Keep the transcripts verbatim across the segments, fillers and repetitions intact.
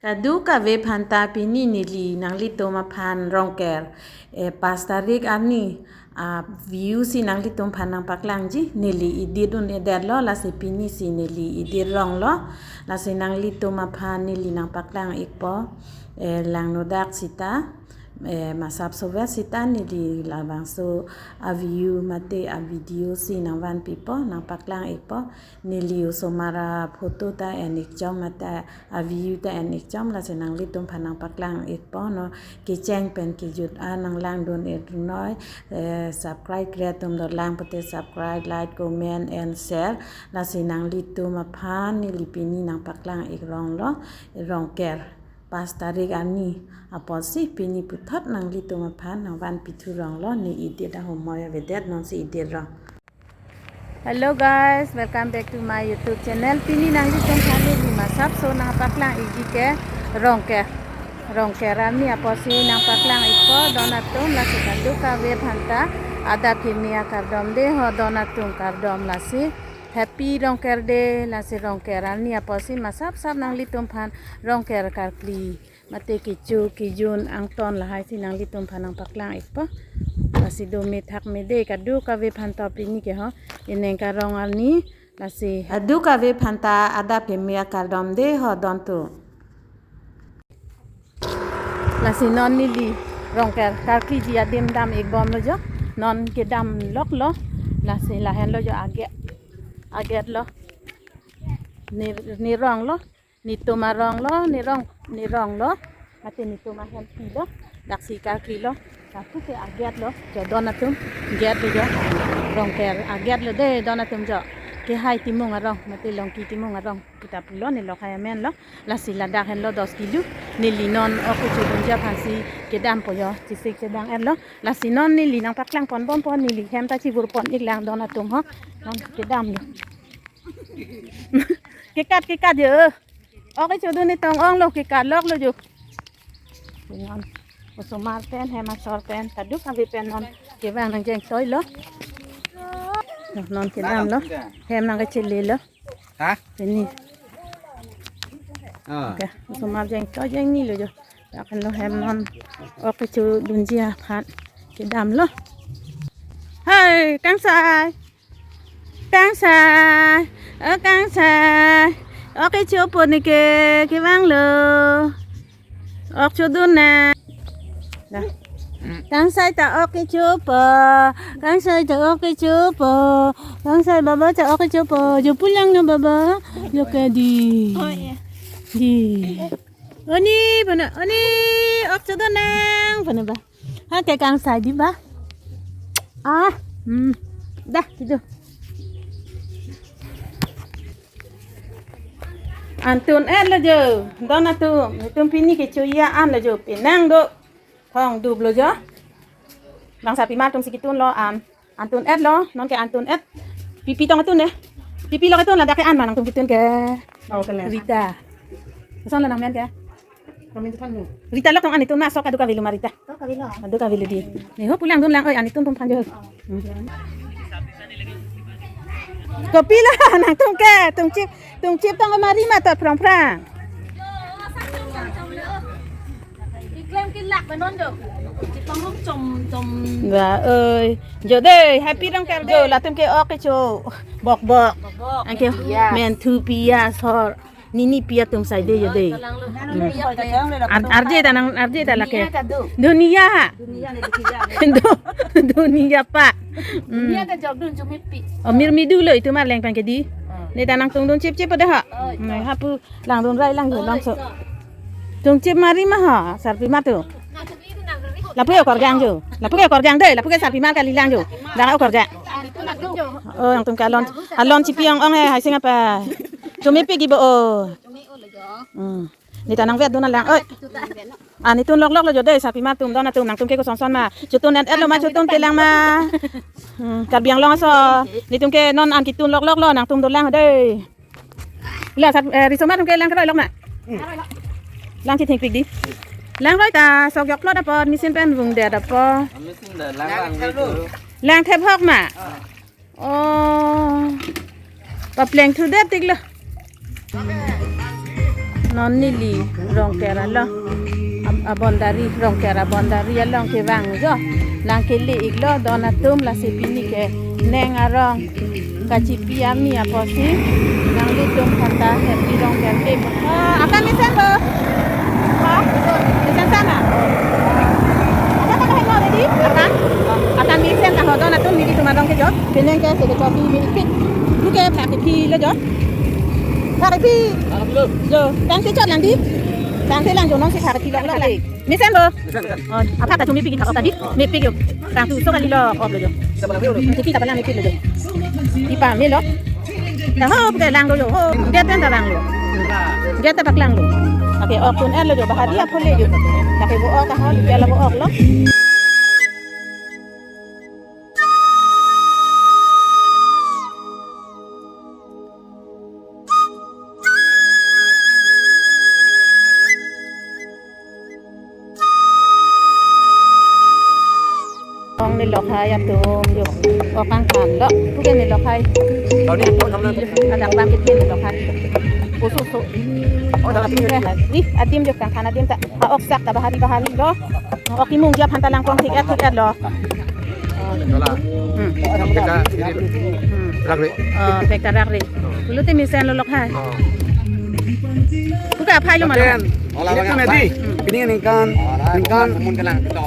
Kadokave aphanta pini neli nanglitum aphan Rongker, eh, pas tarik arni, ah, view si nanglitum aphan nangpaklangji, neli edit un-edetlo, lasi pini si neli edit ronglo, lasi nanglitum aphan neli nangpaklang ikpo, eh, langnodak sita, eh, masap sovet sita neli labangso a-view mate a-video si nangvanpipo, nangpaklang ikpo. Neli osomar aphoto ta en ikchom mate a-view ta en ikchom, lasi nanglitum aphan nangpaklang ikpo, non kecheng pen kejut an nanglangdun-et noi, eh, subscribe kre atum dolang pute subscribe, like, comment and share, lasi nanglitum aphan neli pini nangpaklang ik ronglo, Rongker pas tarik arni apotsi pini puthot nanglitum aphan nangvanpi thu ronglo, ne edit ahomoi avedet, nonsi edit rong. Hello guys, welcome back to my YouTube channel. Pini nanglitum aphan neli masap so nangpaklang ikji ke Rongker. Rongker arni apotsi nangpaklang ikpo don atum, lasi kadokave aphanta adap kimi akardom de ho don atum, kardom lasi. Happy Rongker Day, lasi Rongker arni apotsi masap sap nanglitum aphan Rongker karkli mate kecho kejun angton lahai si nanglitum aphan nangpaklang ikpo. Lasi do methak mede kadokave aphanta pini ke ho, ineng karong arni, lasi kadokave aphanta adap kimi akardom de ho don atum. Lasi non neli Rongker karkliji adim dam ikbomlo jo. Non kedam loklo. Lasi lahenlo jo, aget, agetlo. Ne, ne ronglo. Netum aronglo, ne rong, ne ronglo. Mate netum ahempilo. Daksi karklilo. Lapu ke agetlo. Jo don atum. Getlo jo. Rongker agetlo de don atum jo. Kehai Timung arong. Mate Longki Timung arong. Kita pulo, ne lokhai amenlo. Lasi ladak henlo dos kilo. Neli non ok kechodunji aphansi kedampo jo. Chisik chedang-etlo. Lasi non neli nangpaklang ponbompo, neli hem ta chivurpon iklang don atum ho. Non kedamlo. Kekat, kekat jo. Ok kechodun ni tong-onglo, kekat loklo jo. Non osomar pen, hem asor pen, kadokave pen non kevang nangjeng toilo. Non kedamlo. Hem nangkechelelo. Ha? Pini. Ah. Oke, osomar jeng to jeng ni lo jo. Lahenlo hem non ok kechodunji aphan kedamlo. Hai, kangsai. Kangsai. Oh, kangsai. Ok kechopo ne ke, kevanglo. Ok chodun nang. Dah. Kangsai ta ok kechopo. Kangsai ta ok kechopo. Kangsai baba ta ok kechopo. Jo pulang no baba. Jo ke di. Oh, iya. Di. Oni, bana, oni, ok chodun nang, bana ba. Ha, ke kangsai di ba. Ah, hmm. Dah, gitu. Antun-etlo jo, don atum, netum pini kecho-i an lo jo, penang do, thong duplo jo. Bang sarpimar atum si ketunlo an, antun-etlo, non ke antun-et. Pipi tong atun de. Pipi lo ketun, ladak ke an ma nangtum ketun ke. Oh, kelen. Rita. Kosonlo nangmen ke? Kami tu kan lo. Rita lo tong an netum ma sok kadokave lo ma Rita. Kadokave lo. Kadokave lo di. Ne ho pu langdun lang oi, an netum atum aphan jo. Hmm. Kopilo nangtum ke, tungchip, tungchip tong mari ma tot phrang phrang. Iklem ke lak benon do. Chipang hok chom chom. Ba oi. Jo de, happy Rongker de. Jo, latum ke ok kecho. Bok bok. Bok bok. Anke menthu pia. Menthu pia sor. Nini pia atum sai de jo de. Hmm. Ar-, arje ta nang, arje ta lake. Dunia ta do. Dunia. Dunia ni dunia. Do, dunia pa. Hmm. Dunia ta jok dun chumi pi. Oh, mirmidu lo itum arleng pen ke di. Hmm. Ne ta nangtungdun chip chip pada ha. Oh, hmm, hapu langdun rai langdun longso. Tungchip mari ma ha, sarpimar atum. Lapu ke okorjang jo. Lapu ke okorjang de, lapu ke sarpimar kalilang jo. Dak okorjang. Oh, nangtum ke alon, alon chipi ong-ong he, hai sing apa. Chumi pi gibo o. Hmm. Ne ta nangvet dun lang. Oi. Ah, netum lok lok lo jo de, sarpimar atum, don atum, nangtum ke koson son ma. Chotun-et-et lo ma, chotun kelang ma. Hmm, Karbi Anglong aso. Netum ke non an ketun lok lok lo, nangtum dolang de. La sar, eh, risomar atum ke lang kroi lok ma. Lang chithengpik di. Lang roi ta sok jok plot apot, machine pen vung det apot. Machine dah lang lang gitu. Lang thep hok ma. Oh. Papleng thu det tik lo. Non neli Rongker along, ab-, aboundary, Rongker aboundary along kevang jo. Nangkele-iklo don atum, lasi pini ke neng arong kachipi arni apotsi nanglitum aphanta Happy Rongker ke. Ah, akan mesen bo? Ha? Mesen sana? Akan, akan, akan, akan mesen ta ho don atum, nelitum arong ke jo. Penang ke se kechopi me-ik. Lu ke phak kephilo jo. Phak kephi. Jo, tangte chot lang di. Tangte lang jo, non si phak kephilo lang di. Mesen bo? Oh, aphak ta chumi pik ta ok ta di. Mepik jo. Tangte so kalilo ok lo jo. Kephita pala mepiklo jo. Di pamelo. Ta ho ke langlo jo. Ho, gate pen ta langlo. Gate ta paklanglo. Ake ok tun-etlo jo. Bahari apot le jo. Ake bo ok ta ho, dia la bo oklo. Ong ne lokhai atum jo. Ok kangthanlo. Puke ne lokhai. Adak bang ke ne lokhai. Oso so. Ri, adim jo kangthan adim ta. Ha, ok sak ta bahari bahari lo. Ok imungji aphan ta langpong thik-et thik-etlo. Hmm. Pekta ini. Hmm. Rakre. Oh, pekta rakre. Pulote mesenlo lokhai. Oh. Puka aphailo ma lo. Lapen, ini tuh, Medi. Hmm. Pini ningkan, ningkan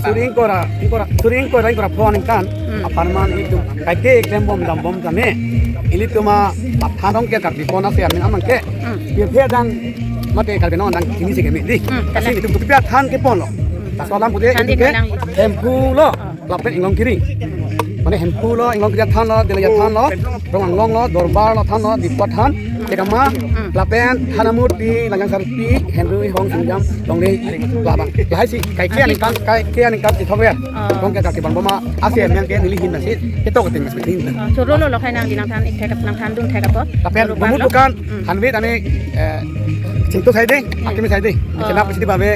suri ingkoi ra, ingkoi ra, suri ingkoi ra ingkoi ra pho ningkan. Hmm. Apharman itu kaike klembom dambom kami. Ilitum aphan Rongker karbi pon ase amin amang ke. Hmm. Pirthe adang mate Karbi Anglong adang chini si keme di. Hmm, kalang. Lasi itum tu pi athan keponlo. Hmm. Laso alam pute than itum ke kalang. Hemphu lo. Oh. Lapen Inglongkiri. Mane Hemphu lo, Inglongkiri athan lo, Delai athan lo, Rong Anglong lo, Dorbar lo athan lo, Diphu athan, Chekama, hmm, lapen Thanamurti, Langjangsarpi, Henry Hong Singjam, Longle, labang. Lahai si, kaike aningkan, kaike aningkan si thok ya. Oh. Rongker karbi pon bom ma, ase amin ke neli hin nasi, ketok ting mas hin. Oh, choro lo lokhai nangli nangthan ik thek, nangthandun thek apot. Lapen, choro bumut lo. Bukan, hmm, thanve tame, eh, chingto saide, hmm, akimi saide. Oh. Chenap sidi babe,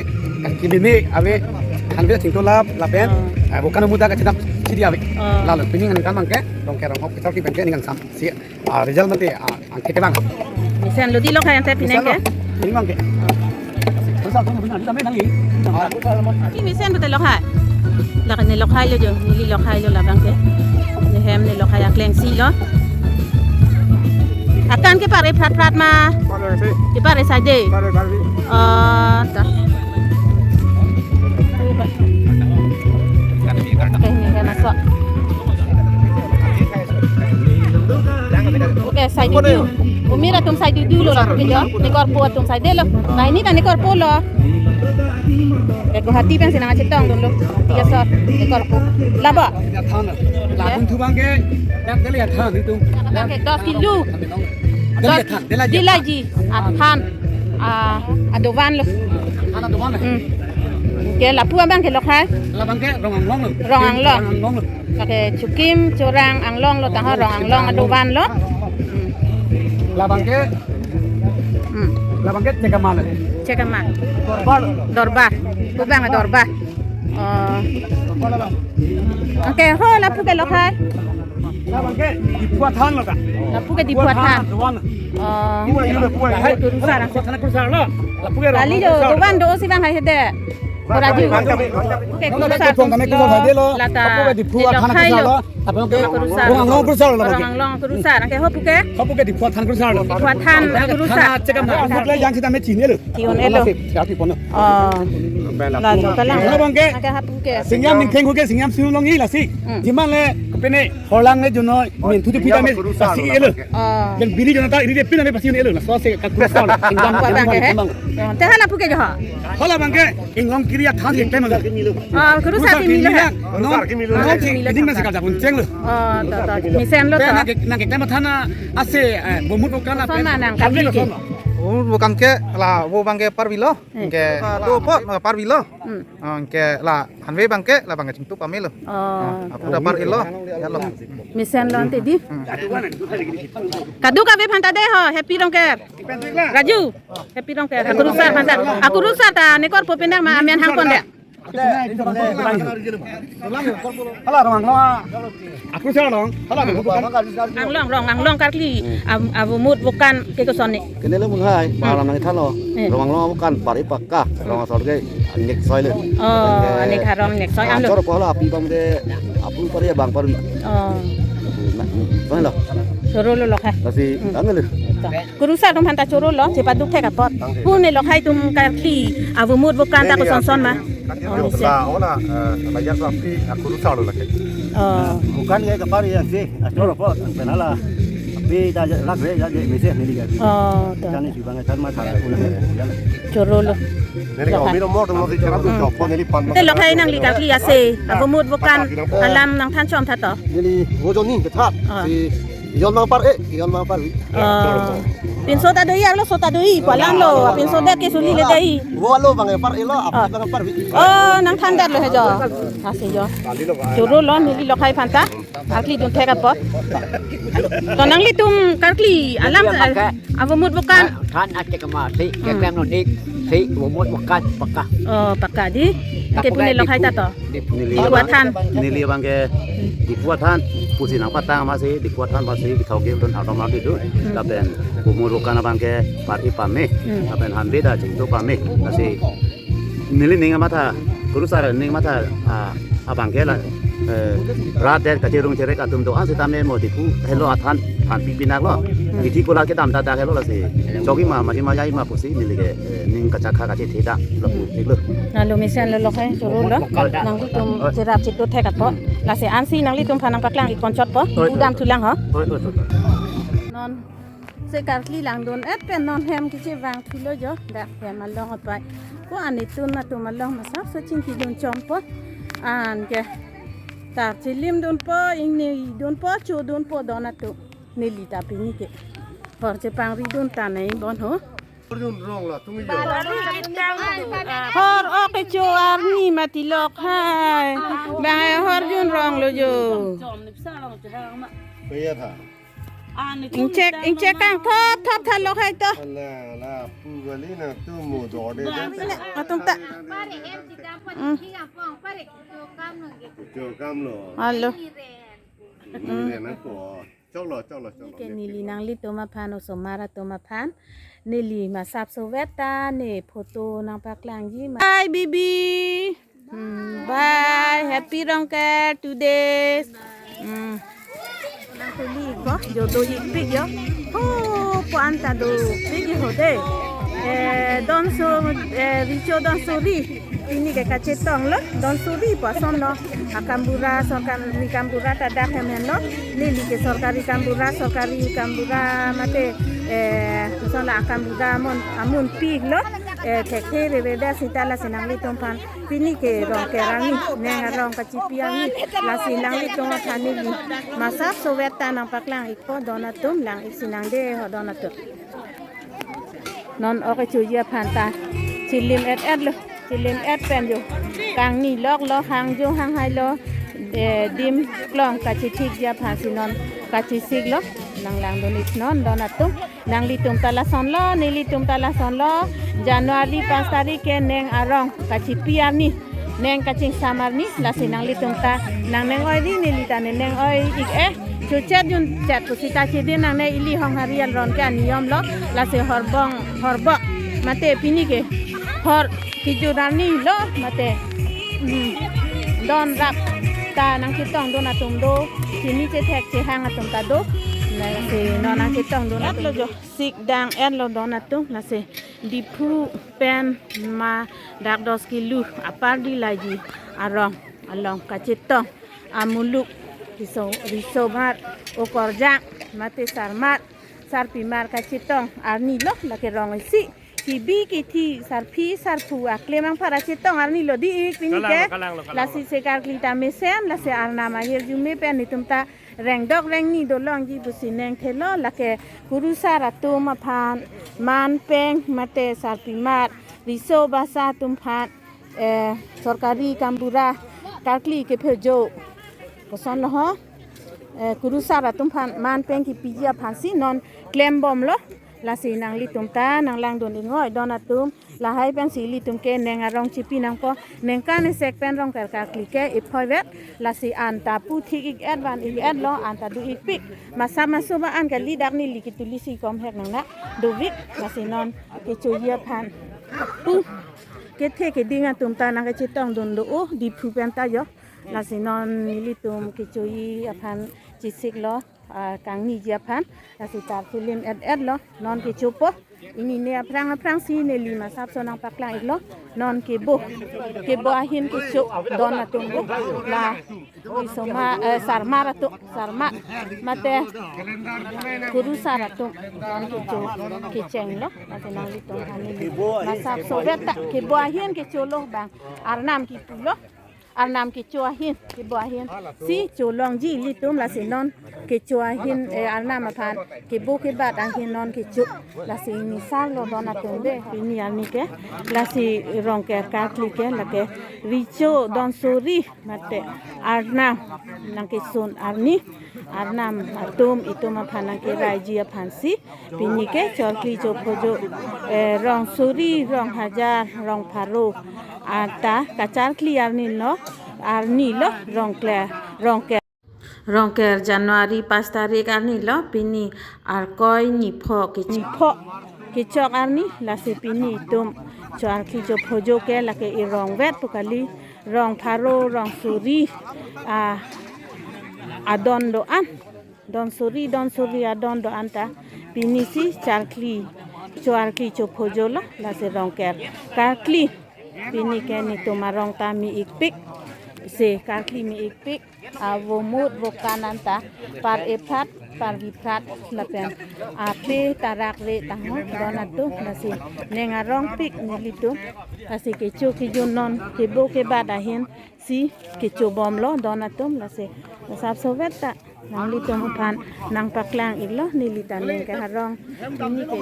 kimi ave, thanve chingto lap, lapen, oh, eh, bukan muda ke chenap sidi ave. Oh. Lalo, pini ningkan abang ke, Rongker Ronghok kecharli abang ke ningkan sam. Si, ah, result mate, ah, angke ke bang. Mesenlo di lokhai ante pini ke? Mesenlo. Pini abang ke. Terus aku mau bilang, kita main lagi. Ini mesen betul lokhai. Lake ne lokhailo jo, neli lokhailo labang ke. Ne hem ne lokhai akleng si lo. Akan kepare prat prat ma. Pare si. Kepare saide. Pare, pare si. Oh, ta. Oke, ne hem aso. Oke, saidudu. Umir atum saidudu lo lapu ke jo. Ne korpo atum saidelo. Nah, ini ta ne korpo lo. Ke Guwahati pensi nangchetongdunlo. Iya, sir. Ne korpo. Laba. Than. Labang thu abang ke. Yang kali ya than itu. Abang ke dos kilo. Dela than, dela ji. Dela ji. Athan. Ah, adovan lo. Than adovan lo. Hmm. Ke lapu abang ke lokhai. Labang ke Rong Anglong lo. Rong Anglong. Rong Anglong lo. Lake Chukim, Chorang Anglong lo, taho Rong Anglong adovan lo. Hmm. Labang ke, hmm, labang ke Chekama lo. Chekama. Dorbar. Dorbar. Pu abang Dorbar. Oh. Oke, ho lapu ke lokhai. Labang ke Diphu athan lo ta. Lapu ke Diphu athan. Diphu athan, adovan. Oh. Diphu athan, Diphu athan. Hai, kurusar. Diphu athan kurusar lo. Lapu ke Rong Anglong kurusar. Kali jo, adovan do si abang hai hede. Kuraju. Oke, kurusar. Kami kurusar saidelo. Lata. Lapu ke Diphu athan kurusar lo. Tapi oke. Kurusar. Rong Anglong kurusar lo. Rong Anglong kurusar. Oke, ho puke? Ho puke Diphu athan kurusar lo. Diphu athan kurusar. Thana Chekama. Mukle yang sita me chini lo. Chini lo. Lasi, ya, Diphu no. Oh. Lalo kalang. Labang ke. Oke, ha puke? Singjam ningtheng ke, Singjam Singlonghi lasi. Hmm. Jiman le, pene, horlang le junoi, min tutu pita me, pasi elo. Oh. Dan biri jonata, ini dia pina me pasi elo. Laso ase ka kurusar lo. Singjam. Abang ke, he? Abang. Oh, te ha lapu ke jo ha? Ho labang ke. Inglongkiri athan si klem lo. Ah, kurusar kimi lo. Kurusar kimi lo. No, no, si, ini masih kerja kunceng lo. Oh, to, to. Mesen lo to. Nang ke, nang ke klem than ase, eh, bumut bukan apa? Sona nang kami ke. Bumut bukan ke, la, vo abang ke parvi lo. Eh. Ke, do po, parvi lo. Hmm. Ah, ke, la, thanve abang ke, labang ke chingtup ame lo. Oh. Ah, apu da parvi lo. Ya lo. Mesen lo ante di. Hmm. Kadokave aphanta de ho, Happy Rongker. Raju, Happy Rongker. Akurusar aphanta. Akurusar ta ne korpo penang ma amen hangpon de. Hala rong anglong. Aku sa rong. Hala rong. Anglong, rong anglong karkli, am, avomut vokan ke koson ni. Kene lo munhai, hmm, balam nangthanlo. Eh. Rong anglong vokan pari pakka, rong asor ke angnek soi le. Oh, angnek arong angnek soi, ah, anlo. Choro po hala api bang de, apu pari abang pari. Oh. Na, soi lo. Choro lo lok ha. Lasi, hmm, ang le. Kurusar atum aphanta choro lo, chepaduk thek apot. Pune lokhai atum karkli, avomut vokan ta kosonson ma. Oh, nisi. Ola, ola, eh, layar api, ah, kurusar lo lake. Oh. Bukan ya kapar ya sih, ah, choro po, penala. Api ta lak re, ya, ya, mese neli ya. Oh, to. Kan isi bang kan ma thara una ya. Choro lo. Neli ka obi lo mor, lo si choro tu chok, neli pan. Te lokhai nangli karkli ase, avomut vokan alam nangthan chom tha to. Neli vojo ni kethat. Oh. Si Yon mang par e, yon mang par vi. Oh. Pinso ta do-i, arlo so ta do-i, palang lo, pinso det ke suli le dei. Vo lo bang e par e lo, api bang par vi. Oh, nangthan det lo he jo. Asi jo. Choro lo, neli lokhai aphanta. Karkli dun thek apot. To nanglitum karkli, alam, eh, avomut vokan. Than ate kama, si, hmm, keklem lo nik, si, avomut vokan, pakka. Oh, pakka di. Ke pune lokhai ta to. Neli, Diphu athan. Neli abang ke Diphu athan, pusi nangpatang masi, Diphu athan masi, kethok ke dun atom ardi dun. Hmm. Lapen avomut vokan abang ke pari pame, hmm, lapen hanbe ta chingtu pame. Masi neli ning amatha, kurusar ning amatha, ah, abang ke la, eh, rat det kachirung chirek atum do-an sitame mo Diphu helo athan, than pi pinak lo. Kithi kola kedam ta ta helo lasi. Chogi ma, maji ma, yai ma pusi neli ke, eh, ning kachakha kachetheda lo, hmm, iklo. Nalo mesen lo lokhai, choro lo. Nangtum cherap chitu thek apot. Lasi ansi nanglitum aphan nangpaklang ik konchot po. Oi, oi, udam oi. Thulang ho. Oi, oi, oi. Non se karkli langdun et pen non hem kechevang thulo jo. Dak hem along apai. Ko anitun atum along masa so chingki dun chom po. An ke tar chilim dun po, ingni dun po, cho dun po don atum. Neli ta pini ke hor chepangri dun ta nai bon ho. Hor jun rong la tung jo. Hor ok kecho arni mati lokhai. Bang hor jun rong lo jo. Kaya tha. Ingchek, ingchek kangthop thop tha lokhai to. Ala, ala, pu gali nangtum mo dorde. Atum ta. Hmm. Jo kam lo. Alo. Ni re na ko. Choklo, choklo, choklo. Ke neli nanglitum aphan, osomar atum aphan neli masap sovet ta ne photo nangpaklangji ma. Bye, baby. Hmm, bye. Happy Rongker today. Hmm. Nangtuli ko, jo do-ik pik jo. Ho, po anta dopik ho de. Eh, donso, eh, richo donsori. Pini ke kachetong lo, donsori po ason lo. Akambura, sorkari kambura ta dak hem henlo. Neli ke sorkari kambura, sorkari kambura mate, eh, ason lo akambura amun, amun pik lo. Eh, thekthe rere da sita lasi nanglitum aphan. Pini ke Rongker arni, neng arong kachipi arni. Lasi nanglitum aphan neli masap sovet ta nangpaklang ik po don atum, lang ik sinang de ho don atum. Non ok kechoji aphan ta chilim et et lo, chilim et pen jo. Kangni lok lo, hang jo hang hai lo, eh, dim klong kachithikji aphan si non kachisik lo, nang langdun ik non don atum. Nanglitum ta lason lo, nelitum ta lason lo, January pas tarik ke neng arong kachipi arni. Neng kachingsam arni, lasi nanglitum ta nang neng-oi ri, neli ta ne neng-oi ik eh. Chuchet junchet pusita chedin nangne ili Honghari along ke aniyom lo, lasi horbong, horbok. Mate pini ke hor kejut arni lo, mate, hmm, don rap ta nangchetong dun atum do, chini chethek chehang atum ta do. Lasi non nangchetong dun atum lo jo. Sik dang et lo don atum, lasi Diphu pen ma dak dos kilo apar di laji arong along kachetong amuluk riso, risomar okorjang mate sarmar sarpimar kachetong arni lo, lake rong isi kibi kithi sarpi sarpo aklem angpar achetong arni lo di ik pini ke. Kalang lo, kalang lo, kalang lo. Lasi se karkli ta mesen, lasi arnam ahirjume pen netum ta rengdok rengni dolongji pusi neng thelo, lake kurusar atum aphan, manpeng mate sarpimar, riso basa atum aphan, eh, sorkari kambura karkli kephojo koson lo ho, eh, kurusar atum aphan manpeng kepiji aphan si non klembom lo. Lasi nanglitum ta nang langdun ik noi don atum. Lahai pensi ilitum ke neng arong chipi nangpo, ningkan isek pen Rongker karkli ke iphoivet, lasi anta puthik ik-et van ik-et lo, anta do ikpik. Masa maso ba an kali, dak neli ketuli si komhek nang na dovik, lasi non kechoji aphan pu kethe keding atum ta nangkachetongdun do o, Diphu pen ta jo. Lasi non nelitum kechoji aphan chesik lo, ah, kangniji aphan, lasi tar film et et lo, non kechopo. Ini ne aphrang aphrang si neli masap so nangpaklang iklo, non kebo, kebo ahin kecho don atum bo, la Risomar, eh, Sarmar atum, Sarmar, mate Kurusar atum, non kecho kecheng lo, mate nanglitum kami masap so vet ta, kebo ahin kecho lo bang, Arnam kipu lo. Arnam kecho ahin, kebo ahin si cholongji ilitum, lasi non kecho ahin, eh, Arnam aphan kebo kebat ahin non kecho, lasi ini sar lo don atum be, pini arni ke, lasi Rongker karkli ke lake Richo Donsori mate Arnam nangkesun arni, Arnam atum itum aphan nangkeraiji aphan si pini ke chorkli chophojo, eh, rong suri, rong hajar, rong pharo anta kacharkli arni lo, arni lo, Rongker, Rongker, Rongker January pas tarik arni lo, pini Arkoi nipho kechok, nipho kechok arni, lasi pini itum chorkli chophojo ke lake irong vet pu kali, rong pharo, rong suri, ah, adon do-an. Donsori, Donsori adon do-an ta pini si charkli, chorkli chophojo lo, lasi Rongker karkli pini ke netum arong ta mi ikpik, se karkli mi ikpik, avo mut vo kan anta par eprat, par viprat lapen ape tarak re tangho don atum, lasi neng arong pik nelitum, lasi kecho kejun non kebo kebat ahin si kecho bom lo don atum, lasi masap so vet ta nanglitum aphan nangpaklang iklo, neli ta neng ke arong ini ke.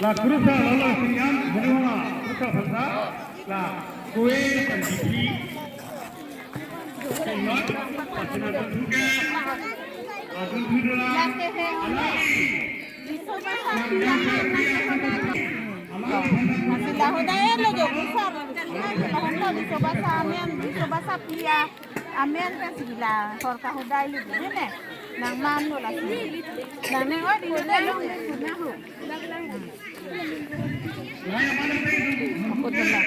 La Kurusar lolo singam, beliau la Kurusar bangsa, la kue dan gigi. Singam, pasangan tuke, adun tudola, alai. Lasi lahodai lo jo, Kurusar. Lahon lo Riso Basa amen, Riso Basa pia amen kan si la hor kahodai lo jo, ne? Nang man lo lasi. Nang neng oi di lo dai lo, ne, Kurusar. Ako dala.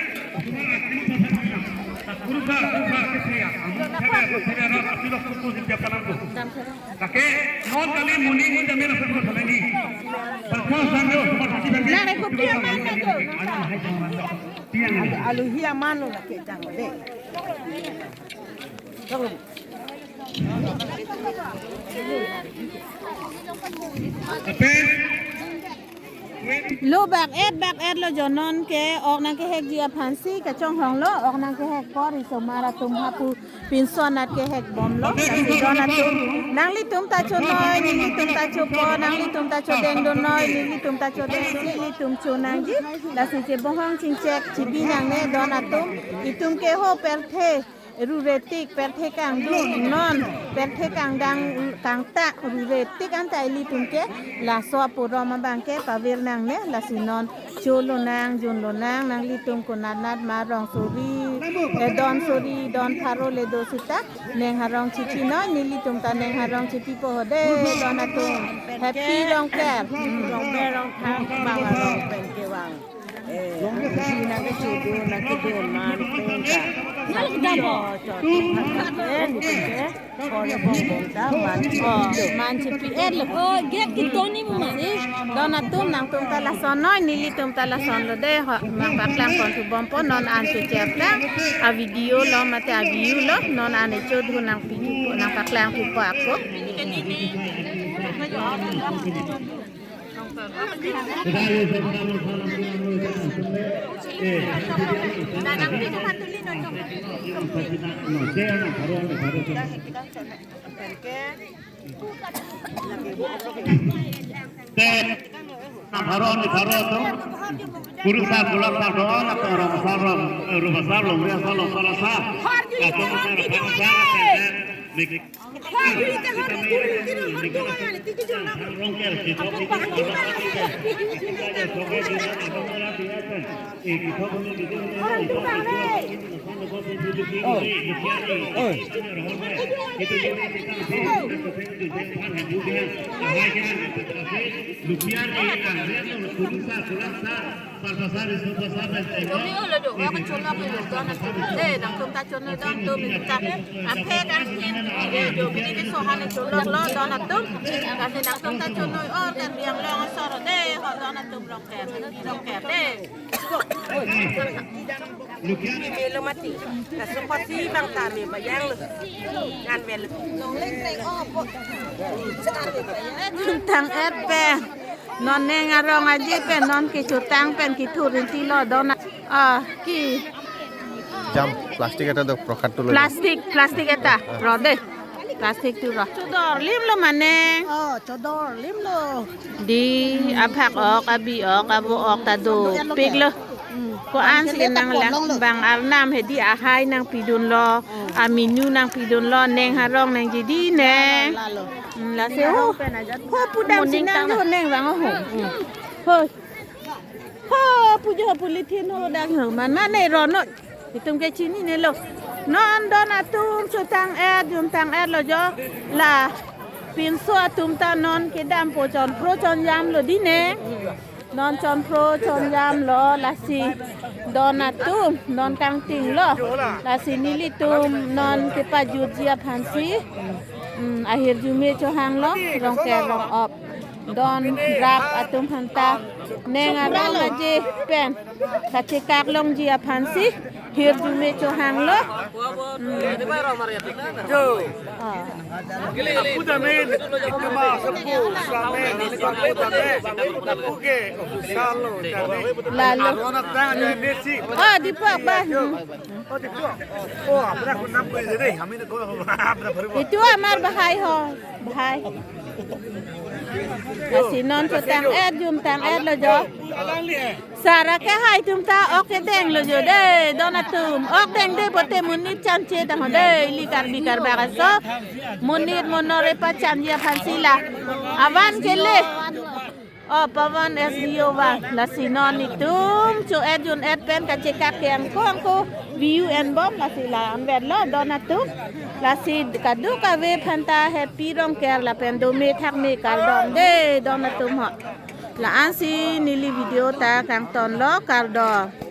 Lake, non kali muni ni kami rasa ko salani. Berkuasa nyo, cuma tadi bagi. Nang reko pia man na jo. Alu, alu hia mano lake jang de. Jang. Ape. Lo bak et, bak et lo jo, non ke ok nangkehekji aphan si kachonghong lo, ok nangkehek apor isomar atum hapu pinso anat kehek bom lo, lasi don atum. Nanglitum ta chonoi, nelitum ta chopo, nanglitum ta chodengdun noi, nelitum ta chodengsi, nelitum chonangji, lasi chebohong chingchek chibi nangne don atum, itum ke ho perthe rure tik, perthe kangdung, non perthe kangdang kangtak rure tik anta ilitum ke laso aporom abang ke pavir nangne, lasi non cholonang, junlonang, nanglitum konatnat ma rong suri, eh, don suri, don pharo le do sita, neng arong chipi noi, nelitum ta neng arong chipipo ho de, don atum. Happy Rongker. Hmm. Rongker, Rongker, bang arong pen kevang. Eh, si nangkechodo, nangkedo man, penta. Nalo kedam ho. Cho, cho, cho, eh, ni ke, eh, kore bong bong ta, man. Oh, man chipi et lo. Oh, gek kidoni mo ma. Si, don atum nangtum ta lason noi, nelitum ta lason lo de, ho, nangpaklang pon thu bompo, non an tu chepta, a video lo, mate a view lo, non an echo dhu nangpi thupo, nangpaklang thupo ako. Te, na pharo ni pharo atum. Kurusar, kulasar do-an atum, rongsar, rong, rupasar, longri asar, longpar asar. Atum, atum, atum, atum, atum, atum, Rongker, kithok, Kumi ulo do, wa kachonlo pe lo don atum. Eh, nangtum ta chonlo don atum, ta. Aphe kan hin, eh, do bini ke sohan chonlo lo don atum. Kasi nangtum ta chonlo or kan biang long asor de, ho don atum Rongker, Rongker de. Melo mati. Kaso pasi bang ta me bayang lo. Ngan melo. Tang-et pen. Non neng arong aje pen non kechotang pen kithur rinti lo don a, ah, ki. Jam, plastic eta do, Prokhat tu lo. Plastic, plastic eta. Ro de. Plastic tu ro. Chodor lim lo mane. Oh, chodor lim lo. Di aphak ok, abi ok, abo ok ta dopik lo. Hmm. Ko-an si nang la, bang arnam hedi ahai nangpidun lo, aminu nangpidun lo, neng arong nangji di neng. Lalo, lalo. Hmm, lasi ho. Ho pudam si nang ho neng bang ho. Hmm. Ho. Ho pujo ho polythene ho dak ho. Man man ne ro no. Itum ke chininelo. Non don atum chotang-et, jumtang-et lo jo. La pinso atum ta non kedampo chonphro chonjam lo di neng. Non chonphro chonjam lo lasi don atum non kangting lo. Lasi nelitum non kepajutji aphansi. Hmm, ahirjume chohang lo, Rongker Rong-op. Don rap atum aphan ta neng arong aje pen kachekak longji aphansi hirjume chohang lo. Hmm. Jo. Ah. Apu dame, itu ma sapu, same, ini sapu dame, apu ke, official lo, dame. Lalo. Arona tang, ya, basic. Oh, dipo ba. Jo. Hmm. Oh, dipo. Oh, apra ko nam ko je de, hami ko apra bharu. Itu amar bahai ho, bahai. Lasi non chotang-et, jumtang-et lo jo. Sara kehai atum ta ok kedeng lo jo de, don atum. Ok dengde pote monit chan che dang ho de, ili Karbi Karbak aso. Monit monor epachanji aphansi la. Avan kele. Oh, pavan S D O va. Lasi non itum cho-et jun-et pen kachekak ke angko angko view enbom lasi la anvet lo don atum. Lasi kadokave aphan ta happy Rongker lapen dome thakme kardom de don atum ho. La-ansi neli video ta kangton lo, kardom.